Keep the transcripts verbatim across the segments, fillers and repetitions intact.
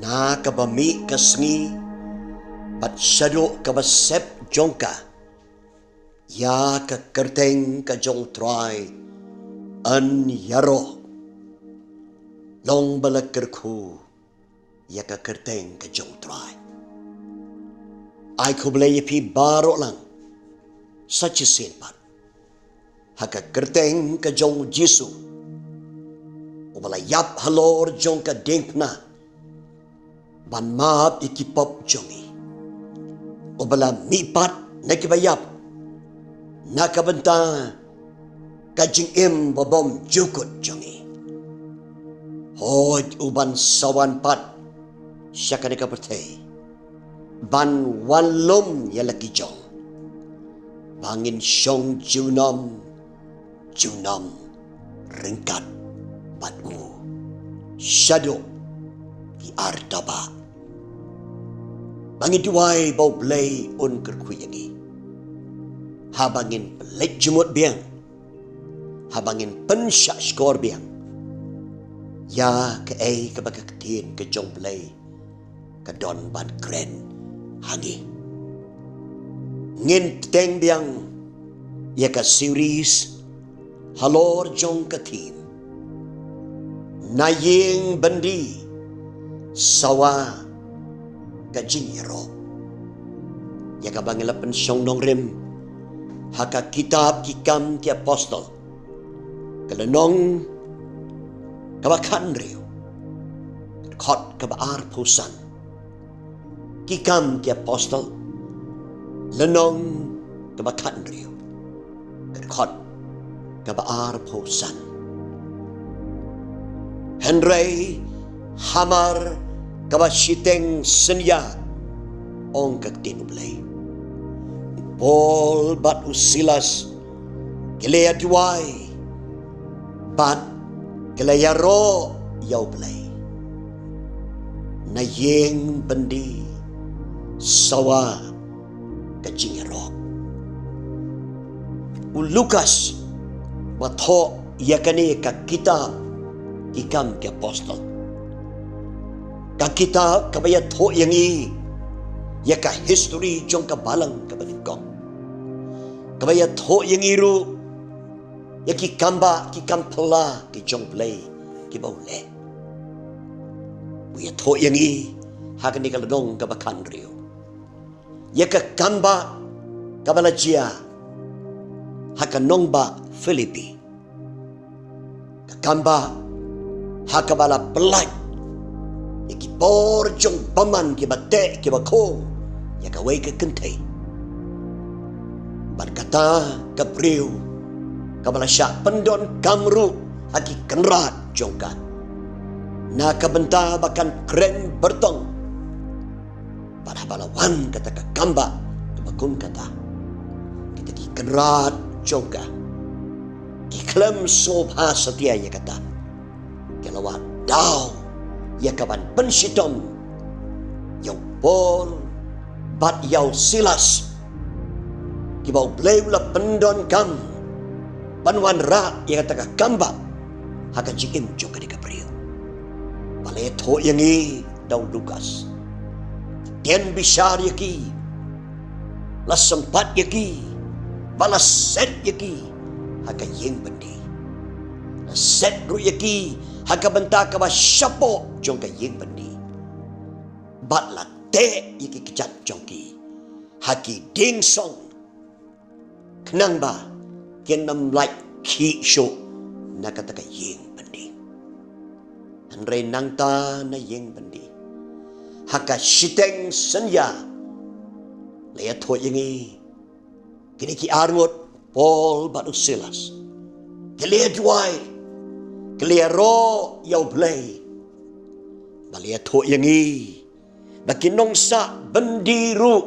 Na kaba mih ka sngi bad shaduh kaba sep jong ka, ïa ka kyrteng ka jong U Trai yn ïaroh. Long ba la kyrkhu ïa ka kyrteng ka jong U Trai. Ai khublei ïa phi baroh lang sa shisien pat ha ka kyrteng ka jong U Jisu, uba la ïap halor jong ka diengphna ban map ïa ki pop jong ngi, uba la mihpat na kiba ïap na ka bynta ka jingim babymjukut jong ngi. Hooid, u ban sa wan pat sha kane ka pyrthei ban wanlum ïa la ki jong, ba ngin shong junom junom ryngkat bad u shaduh ki artaba. Ba ngi duwai ba U Blei un kyrkhu ïa ngi, haba ngin pynleit jingmut biang, haba ngin pynshah shkor biang ïa kaei kaba ka ktien ka jong U Blei ka don ban kren ha ngi. Ngin teng biang ïa ka series halor jong ka theme Na ïing byndi sawa ka jingïaroh, ïa kaba ngi la pynshong nongrim ha ka kitab Ki Kam ki Apostol, ka lynnong kaba khathynriew, ka dkhot kaba arphew san. Ki Kam ki Apostol, lynnong kaba khathynriew, ka dkhot kaba arphew san. Hynrei hamar kaba shiteng synñia, ong ka ktien U Blei, u Paul bad u Silas ki la ïa duwai bad ki la ïaroh ïa U Blei na ïing byndi sawa ka jingïaroh. U Lukas ba thoh ïa kane ka kitab Ki Kam ki Apostol, ka kitab kaba ïathuh ïa ngi ïa ka history jong ka balang kaba nyngkong, kaba ïathuh ïa ngi ruh ïa ki kam bah ki kam phylla ki jong U Blei kiba u leh. U ïathuh ïa ngi ha kane ka lynnong kaba khathynriew ïa ka kam bah kaba la jia ha ka nongbah Philippi, ka kam bah ha kaba la pyllait ïa ki por jong bymman kiba teh kiba khung ïa kawei ka kynthei. Bad kata ka briew kaba la shah pyndonkam ruh ha ki kynrad jong ka na ka bynta ba kan kren byrtong. Bad haba la wan kata ka kam bah kaba kum kata, kita ki kynrad jong ka ki khlem sngewbha satia ïa kata. Ki la wad daw ïa ka ban pynshitom ïa u Paul bad ïa u Silas, kiba U Blei u la pyndonkam ban wanrah ïa kata ka kam bah ha ka jingim jong kane ka briew. Ba la ïathuh ïa ngi da u Lukas, tien bishar ïa ki, la sympat ïa ki, ba la set ïa ki ha ka ïing byndi. La set ruh ïa ki ha ka bynta kaba shapoh jong ka ïing byndi, bad la teh ïa ki kjat jong ki ha ki dieng song, khnang ba kin ym lait khih shuh na kata ka ïing byndi. Hynrei nangta na ïing byndi, ha ka shiteng synñia, la ïathuh ïa ngi, kine ki arngut, Paul bad u Silas, ki la ïa duwai, ki la ïaroh ïa U Blei. Ba la ïathuh ïa ngi ba ki nongsah byndi ruh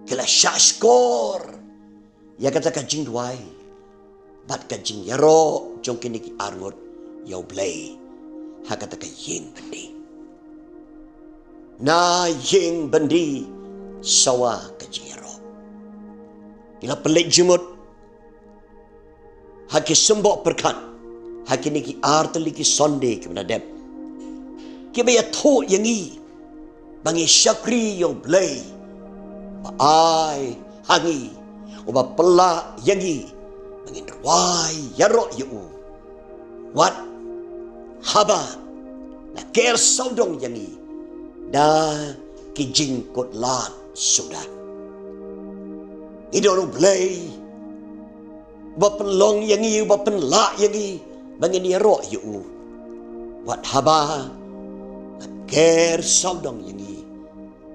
ki la shah shkor ïa kata ka jingduwai bad ka jingïaroh jong kine ki arngut ïa U Blei ha kata ka ïing byndi. Na ïing byndi sawa ka jingïaroh. Ngi la pynleit jingmut ha ki symboh pyrkhat ha kine ki artylli ki Sunday kiba la dep. kiba ïathuh ïa ngi ba ngi shakri ïa U Blei ba ai ha ngi, uba pynlah ïa ngi ba ngin rwai ïaroh ïa u, wat haba la ker sawdong ïa ngi da ki jingkut lad suda. Ngi don U Blei uba pynlong ïa ngi, uba pynlah ïa ngi ba ngin ïaroh ïa u, wat haba la ker sawdong ïa ngi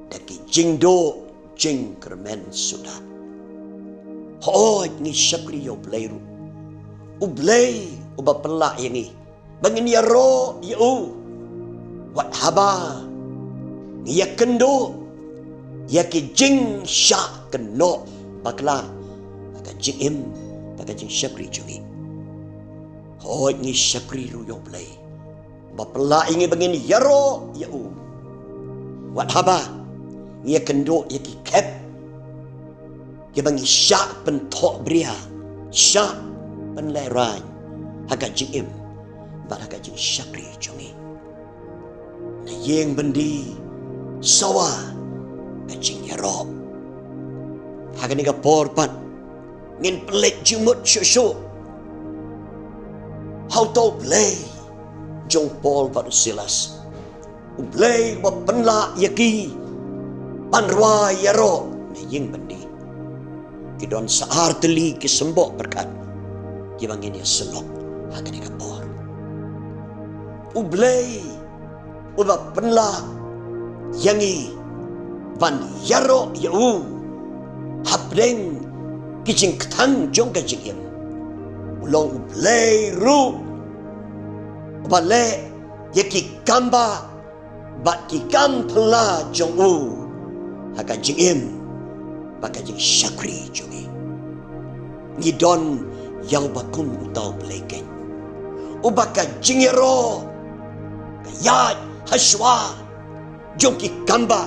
da ki jingduh jingkyrmen suda. Hooid, ngi shakri ïa U Blei ruh, U Blei uba pynlah ïa ngi ba ngin ïaroh ïa u, wat haba ngi ïakynduh ïa ki jingshah kynnoh bakla ha ka jingim, ha ka jingshakri jong ngi. Hooid, ngi shakri ruh ïa U Blei ba pynlah ïa ngi ba ngin ïaroh ïa u, wat haba ngi ïakynduh ïa ki khep kiba ngi shah pynthohbria, shah pynlehrain ha ka jingim bad ha ka jingshakri jong ngi. Na ïing byndi, sawa ka jingïaroh. Ha kane ka por pat ngin pynleit jingmut shuh shuh ha uta U Blei jong Paul bad u Silas, U Blei uba pynlah ïa ki ban rwai ïaroh na ïing byndi. Ki don sa ar tylli ki symboh pyrkhat kiba ngin ïa sylok ha kane ka por. U Blei uba pynlah ïa ngi ban ïaroh ïa u hapdeng ki jingkthang jong ka jingim, u long U Blei ruh uba leh ïa ki kambah bad ki kam phylla jong u ha ka jingim bad ka jingshakri jong ngi. Ngi don ïa uba kum uta U Blei keiñ, uba ka jingïaroh ka ïaid hashwa jong ki kambah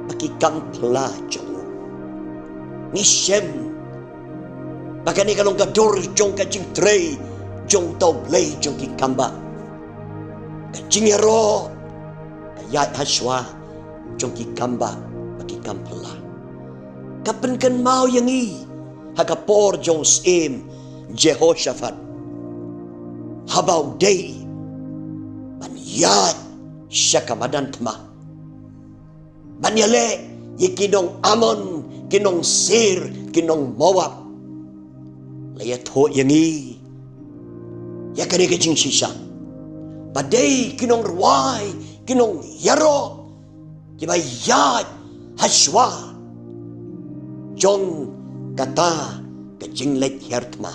bad ki kam phylla jong u. Ngi shem ba kane ka long ka dur jong ka jingtrei jong uta U Blei jong ki kambah. Ka jingïaroh ka ïaid hashwa jong ki kambah bad ki kam phylla. Ka pynkynmaw ïa ngi ha ka por jong u Syiem Jehoshaphat, haba u dei ban ïaid sha ka madan thma ban ïaleh ïa ki nong Amon, ki nong Seir, ki nong Moab. La ïathuh ïa ngi ïa kane ka jingshisha ba dei ki nongrwai, ki nongïaroh kiba ïaid hashwa jong kata ka jingleit hiar thma.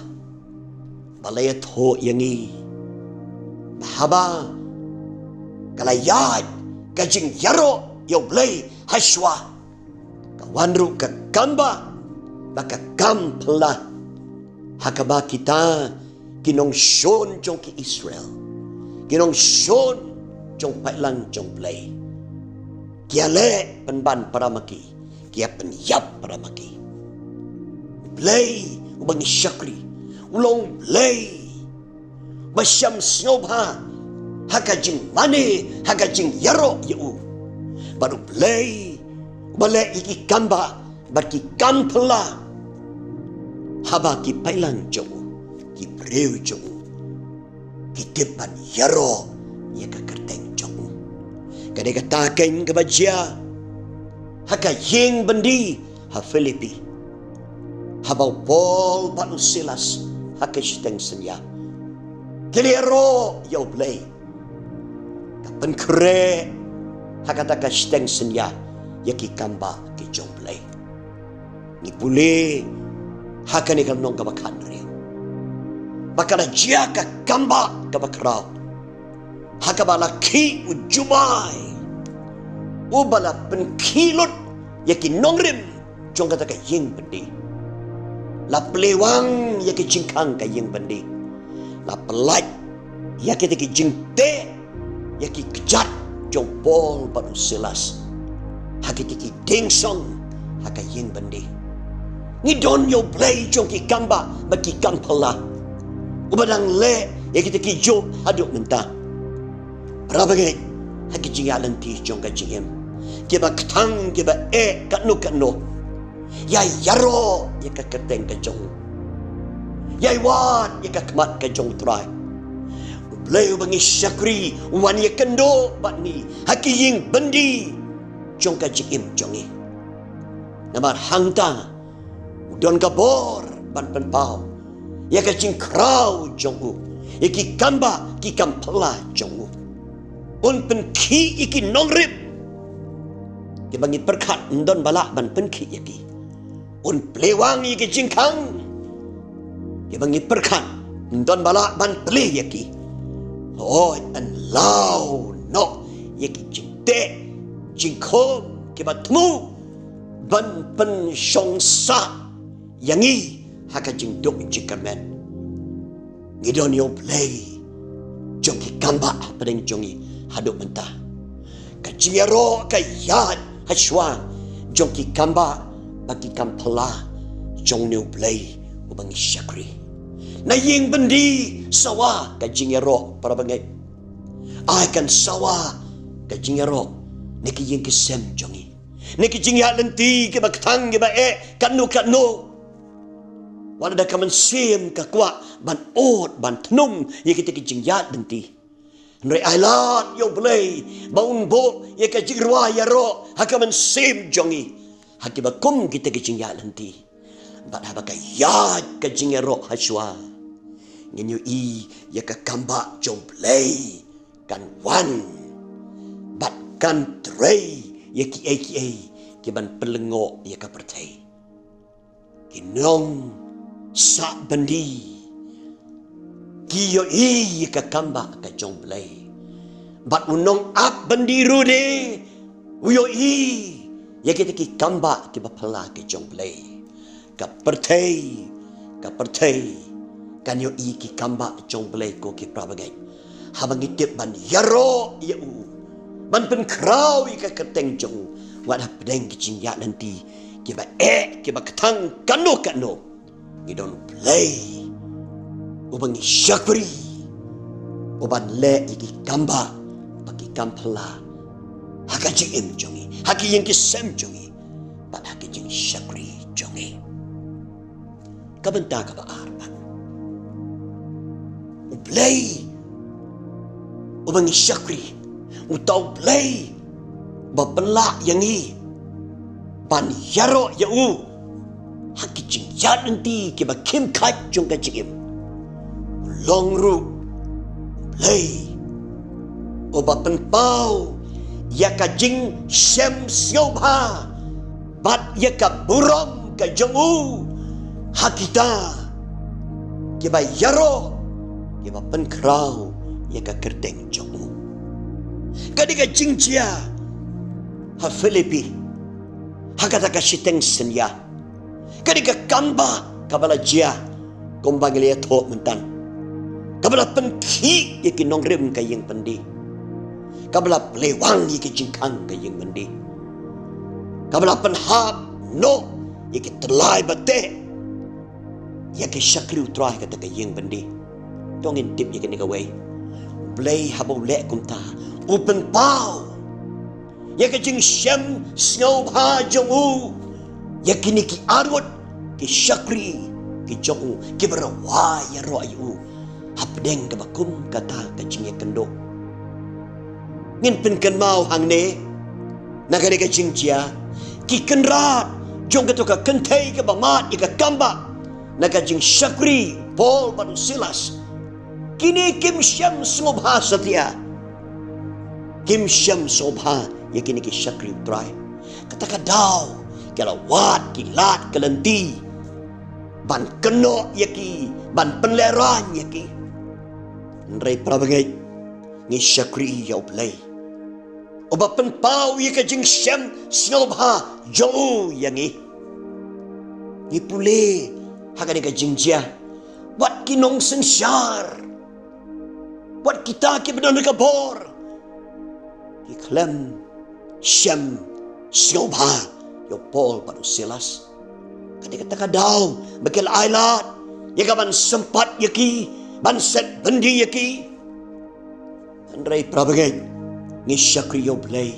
Ba la ïathuh ïa ngi ba haba ka la ïaid ka jingïaroh ïa U Blei hashwa, ka wan ruh ka kambah bad ka kam phylla ha kaba kita ki nongshun jong ki Israel, ki nongshun jong paidlang jong U Blei, ki ïaleh pynban para ma ki, ki ïapynïap para ma ki. U Blei uba ngi shakri u long U Blei ba sham sngewbha ha ka jingmane, ha ka jingïaroh ïa u. Bad U Blei uba leh ïa ki kambah bad ki kam phylla haba ki paidlang jong u, ki briew jong u, ki tip ban ïaroh ïa ka kyrteng jong u. Ka dei kata keiñ kaba jia ha ka ïing byndi ha Philippi, haba u Paul bad u Silas ha ka shiteng synñia ki la ïaroh ïa U Blei. Ka pynkhreh ha kata ka shiteng synñia ïa ki kambah ki jong U Blei. Ngi pule ha kane ka lynnong kaba khathynriew ba ka la jia ka kambah kaba khraw ha kaba la khih u jumai uba la pynkhih lut ïa ki nongrim jong kata ka ïing byndi. La plie wang ïa ki jingkhang ka ïing byndi. La pyllait ïa kita ki jingteh ïa ki kjat jong u Paul bad u Silas ha kita ki dieng song ha ka ïing byndi. Ngi don ïa u Blei jong ki kambah bad ki kam phylla uba dang leh ïa kita kijuh haduh mynta. Para bangeit, ha ki jingïaid lynti jong ka jingim, kiba kthang, kiba eh katno katno, ïa ïaroh ïa ka kyrteng ka jong u, ïa wad ïa ka khmat ka jong u Trai. U Blei uba ngi shakri u wan ïakynduh bad ngi ha ki ïing byndi jong ka jingim jong ngi. Namar hangta u don ka bor ban pynpaw ïa ka jingkhraw jong u ïa ki kambah ki kamphylla jong u. Un pynkhih ïa ki nongrim kiba ngi pyrkhat ym don ba lah ban pynkhih ïa ki. Un plie wang ïa ki jingkhang kiba ngi pyrkhat ym don ba lah ban plie ïa ki. Hooid, yn law noh ïa ki jingteh jingkhum kiba thmu ban pynshong sah ïa ngi ha ka jingduk jingkyrmen. Ngi don ïa u Blei jong ki kambah hapdeng jong ngi haduh mynta. Ka jingïaroh ka ïaid ha shuwa jong ki kambah bad ki kamphylla jong une u Blei uba ngi shakri. Na ïing byndi sawa ka jingïaroh, para bangeit. Ai kan sawa ka jingïaroh na ki ïing ki sem jong ngi, na ki jingïaid lynti kiba kthang kiba eh katno katno. Wat la da ka mynsiem ka kwah ban ud ban thnum ïa kita ki jingïaid lynti, hynrei ai lad ïa u Blei ba un buh ïa ka jingrwai ïaroh ha ka mynsiem jong ngi ha kiba kum kita ki jingïaid lynti. Bad haba ka ïaid ka jingïaroh ha shuwa, ngin ïohi ïa ka kambah jong u Blei kan wan bad kan trei ïa kiei kiei kiban pynlyngngoh ïa ka pyrthei. Ki nongsah byndi ki ïohi ïa ka kambah ka jong u Blei. Bad u nongap byndi ruh de u ïohi ïa kita ki kambah kiba phylla ki jong u Blei. Ka pyrthei, ka pyrthei kan ïohi ki kambah jong u Blei, ko ki para bangeit, haba ngi tip ban ïaroh ïa u, ban pynkhraw ïa ka kyrteng jong u. Wat hapdeng ki jingïaid lynti kiba eh kiba kthang kano kano, ngi don u Blei uba ngi shakri, uban leh ïa ki kambah bad ki kamphylla ha ka jingim jong ngi, ha ki ïing ki sem jong ngi, bad ha ki jingshakri jong ngi. Ka bynta kaba ar pat, u Blei uba ngi shakri, uta u Blei ba pynlah ïa ngi ban ïaroh ïa u ha ki jingïaid lynti kiba khim khait jong ka jingim. U long ruh u Blei uba pynpaw ïa ka jingshem sngewbha bad ïa ka burom ka jong u ha kita kiba ïaroh, kiba pynkhraw ïa ka kyrteng jong u. Ka dei ka jingjia ha Philippi ha kata ka shiteng synñia. Ka dei ka kambah kaba la jia kumba ngi la ïathuh mynta, kaba la pynkhih ïa ki nongrim ka ïing byndi, kaba la plie wang ïa ki jingkhang ka ïing byndi, kaba la pynhap noh ïa ki tyllai ba teh ïa ki shakri u Trai kata ka ïing byndi. To ngin tip ïa kane kawei, u Blei haba u leh kumta, u pynpaw ïa ka jingshem sngewbha jong u ïa kine ki arngut ki shakri ki jong u, kiba rwai ïaroh ïa u hapdeng kaba kum kata ka jingïakynduh. Ngin pynkynmaw hangne na kane ka jingjia, ki kynrad jong kato ka kynthei kaba mad ïa ka kambah na ka jingshakri Paul bad u Silas, kine kim shem sngewbha satia. Kim shem sngewbha ïa kine ki shakri u Trai. Kata ka daw ki la wad ki lad ka lynti ban kynnoh ïa ki, ban pynlehraiñ ïa ki. Hynrei para bangeit, ngi shakri ïa u Blei uba pynpaw ïa ka jingshem sngewbha jong u ïa ngi. Ngi pule ha kane ka jingjia, wat ki nongsynshar, wat kita kiba don ka bor, ki khlem shem sngewbha ïa u Paul bad u Silas. Ka dei kata ka daw ba ki la ai lad ïa ka ban sympat ïa ki, ban set byndi ïa ki. Hynrei para bangeit, Ngi shakri ïa U Blei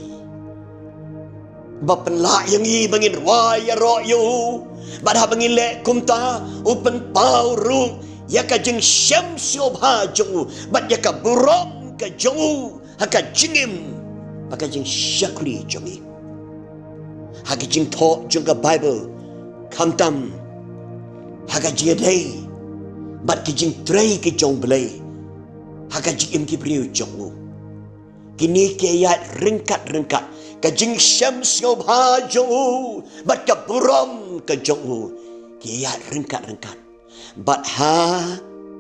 ba pynlah ïa ngi ba ngin rwai ïaroh ïa u. Bad haba ngi leh kumta, u pynpaw ruh ïa ka jingshem sngewbha jong u bad ïa ka burom ka jong u ha ka jingim bad ka jingshakri jong ngi. Ha ka jingthoh jong ka Baibl, khamtam ha ka jingïadei bad ka jingtrei ka jong U Blei ha ka jingim ki briew jong u, kine ki ïaid ryngkat ryngkat. Ka jingshem sngewbha jong u bad ka burom ka jong u ki ïaid ryngkat ryngkat. Bad ha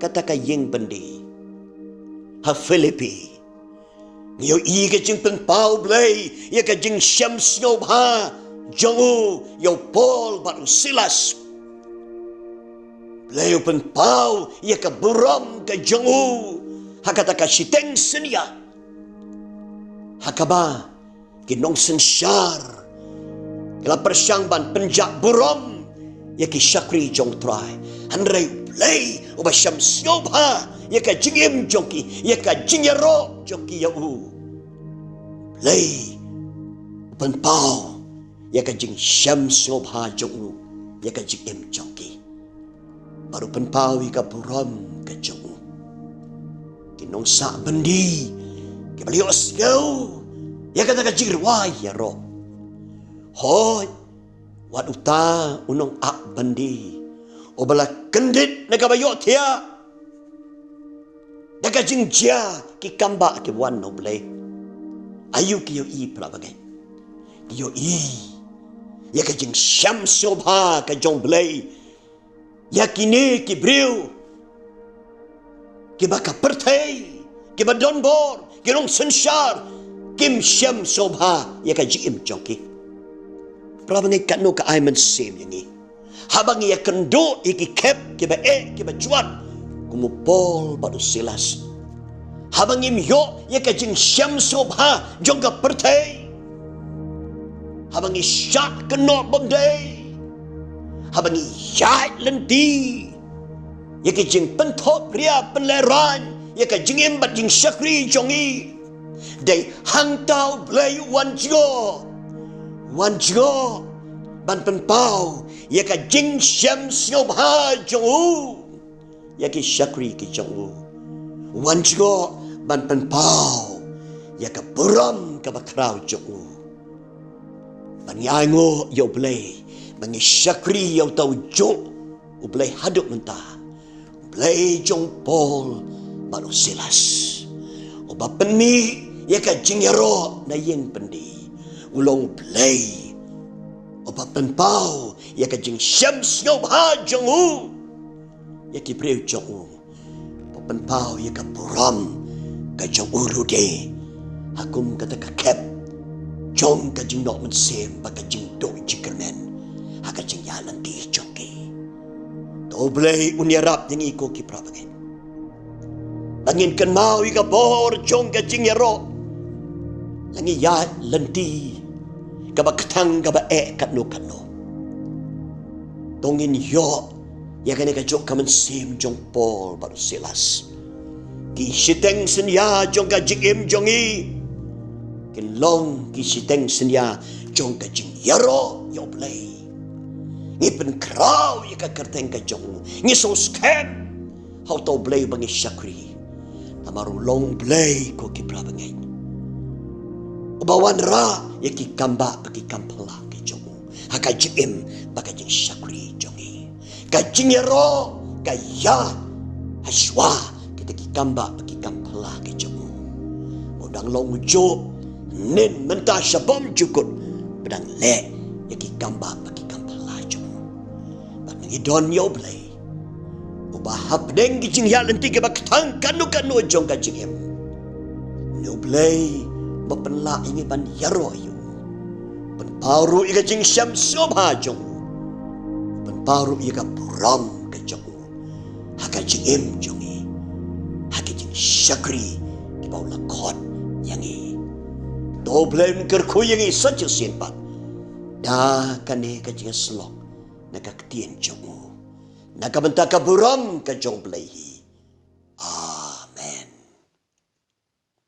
kata ka ïing byndi ha Philippi, ngi ïohi ka jingpynpaw U Blei ïa ka jingshem sngewbha jong u ïa u Paul bad u Silas. U Blei u pynpaw ïa ka burom ka jong u ha kata ka shiteng synñia ha kaba ki nongsynshar ki la pyrshang ban pynjah burom ïa ki shakri jong U Trai. Hynrei U Blei uba shem sngewbha ïa ka jingim jong ki, ïa ka jingïaroh jong ki ïa u, U Blei u pynpaw ïa ka jingshem sngewbha jong u ïa ka jingim jong ki. Bad u pynpaw ïa ka burom ka jong u. Ki nongsah byndi kiba la ïohsngew ïa kata ka jingrwai ïaroh. Hooid, wat uta u nongap byndi uba la kyndit na kaba ïohthiah da ka jingjia ki kambah kiba wan na U Blei. Aïu ki ïohi, para bangeit? Ki ïohi ïa ka jingshem sngewbha ka jong U Blei ïa kine ki briew kiba ka pyrthei, kiba donbor, ki nongsynshar kim shem sngewbha ïa ka jingim jong ki. Para bangeit, katno ka ai mynsiem ïa ngi haba ngi ïakynduh ïa ki khep kiba eh, kiba jwat, kum u Paul bad u Silas. Haba ngim ïoh ïa ka jingshem sngewbha jong ka pyrthei, haba ngi shah kynnoh bym dei, haba ngi ïaid lynti ïa ki jingpynthop ria pynlehraiñ ïa ka jingim bad jingshakri jong ngi, dei hangta U Blei u wan jngoh, wan jngoh ban pynpaw ïa ka jingshem sngewbha jong u ïa ki shakri ki jong u. U wan jngoh ban pynpaw ïa ka burom kaba khraw jong u. Ban ïa ainguh ïa U Blei, ban ïa shakri ïa uta ujuh U Blei haduh mynta, U Blei jong u Paul bad u Silas, uba pynmih ïa ka jingïaroh na ïing byndi. U long U Blei uba pynpaw ïa ka jingshem sngewbha jong u ïa ki briew jong u, ba pynpaw ïa ka burom ka jong u ruh de ha kum kata ka khep jong ka jingnoh mynsiem bad ka jingduh jingkyrmen ha ka jingïaid lynti jong ki. To U Blei un ïarap ïa ngi, ko ki para bangeit, ba ngin kynmaw ïa ka bor jong ka jingïaroh la ngi ïaid lynti kaba kthang kaba eh katno katno. To ngin ïoh ïa kane kajuh ka mynsiem jong u Paul bad u Silas. Ki shiteng synñia jong ka jingim jong ngi kin long ki shiteng synñia jong ka jingïaroh ïa U Blei. Ngi pynkhraw ïa ka kyrteng ka jong u, ngi sngewskhem ha uta U Blei uba ngi shakri. Namar u long U Blei, ko ki para bangeit, uba wanrah ïa ki kambah bad ki kam phylla ki jong u ha ka jingim bad ka jingshakri jong ngi. Ka jingïaroh ka ïaid ha shuwa kita ki kambah bad ki kam phylla ki jong u. U dang long ujuh hynnin mynta sha bymjukut, ba dang leh ïa ki kambah bad ki kam phylla jong u. Bad ngi don ïa U Blei uba hapdeng ki jingïaid lynti kiba kthang kano kano jong ka jingim, une U Blei uba pynlah ïa ngi ban ïaroh ïa u, pynpaw ruh ïa ka jingshem sngewbha jong u, pynpaw ruh ïa ka burom ka jong u ha ka jingim jong ngi, ha ka jingshakri kaba u la khot ïa ngi. To U Blei un kyrkhu ïa ngi sa shisien pat da kane ka jingïasyllok na ka ktien jong u, na ka bynta ka burom ka jong U Blei hi.